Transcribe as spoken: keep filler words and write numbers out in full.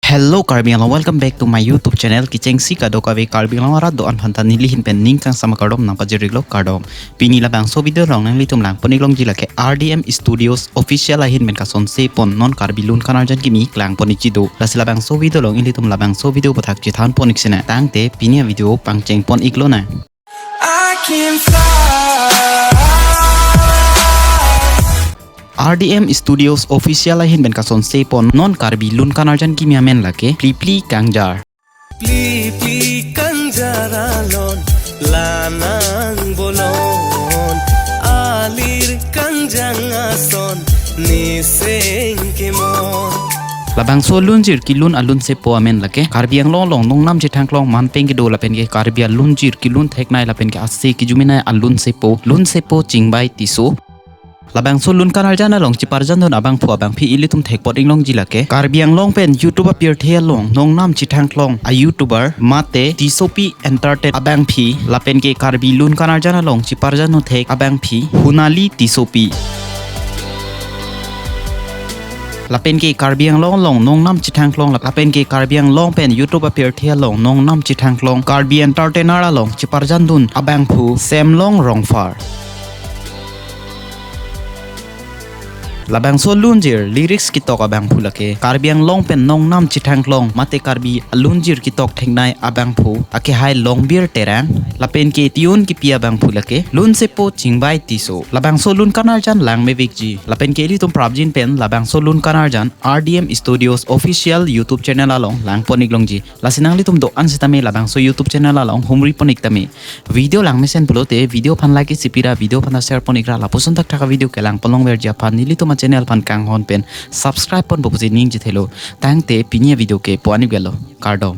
Hello Karbi Anglong, welcome back to my YouTube channel. Kechengsi kadokave Karbi Anglong arat do-an aphanta neli ahin pen ning kangsam akardom nangpajir-iklo, kardom. Pini labangso video along nanglitum langpon-iklongji lake R D M Studios Official ahin pen kasonse pon non Karbi Lun Kanarjan kimi klangpon-ikji do. Lasi labangso video along ilitum labangso video aputhak chethanpon-ik sinang. Tangte pini avideo pangchengpon-iklonang. I can fly. R D M Studios Official ahin pen kasonse pon non Karbi Lun Kanarjan kimi amen lake Plipli Kangjar. Plipli Kangjar alon, lanang bolon, alir kangjang ason, niseng kemon. Labangso alunjir kelun alunsepo amen lake Karbi Anglong along nongnam chethangklong manpeng kedo lapen ke Karbi alunjir kelun theknei lapen ke ase kejumenei alunsepo, lunsepo Chingbai Tisso. Labangso Lun Kanarjan along cheparjandun abangphu abangphi ilitum thekpon-iklongji lake Karbi Anglong pen YouTube apirthe along nongnam chethangklong a-YouTuber mate Tissopi Entertain abangphi lapen ke Karbi Lun Kanarjan along cheparjandun thek abangphi Hunali Tissopi. Lapen ke Karbi Anglong along nongnam chethangklong lapen ke Karbi Anglong pen YouTube apirthe along nongnam chethangklong Karbi Entertainer along cheparjandun abangphu Semlong Rongphar. Labangso alunjir lyrics ketok abangphu lake Karbi Anglong pen nongnam chethangklong mate Karbi alunjir ketok theknei abangphu akehai Longbir Terang lapen ke tune kepi abangphu lake lunsepo Chingbai Tisso. Labangso Lun Kanarjan langmevekji lapen ke ilitum prapjin pen labangso Lun Kanarjan R D M Studios Official YouTube channel along langpon-iklongji. Lasi nanglitum do-an sitame labangso YouTube channel along humripon-ik tame. Video langmesen pulote video aphan like isi pira, video aphan share pon-ikra, lapuson thakthak avideo kelangpon longverji aphan nelitum achannel aphan kanghon pen subscribe ponpo pusi ningjethelo. Tangte pini avideo ke pu-an-ik gelo. Kardom.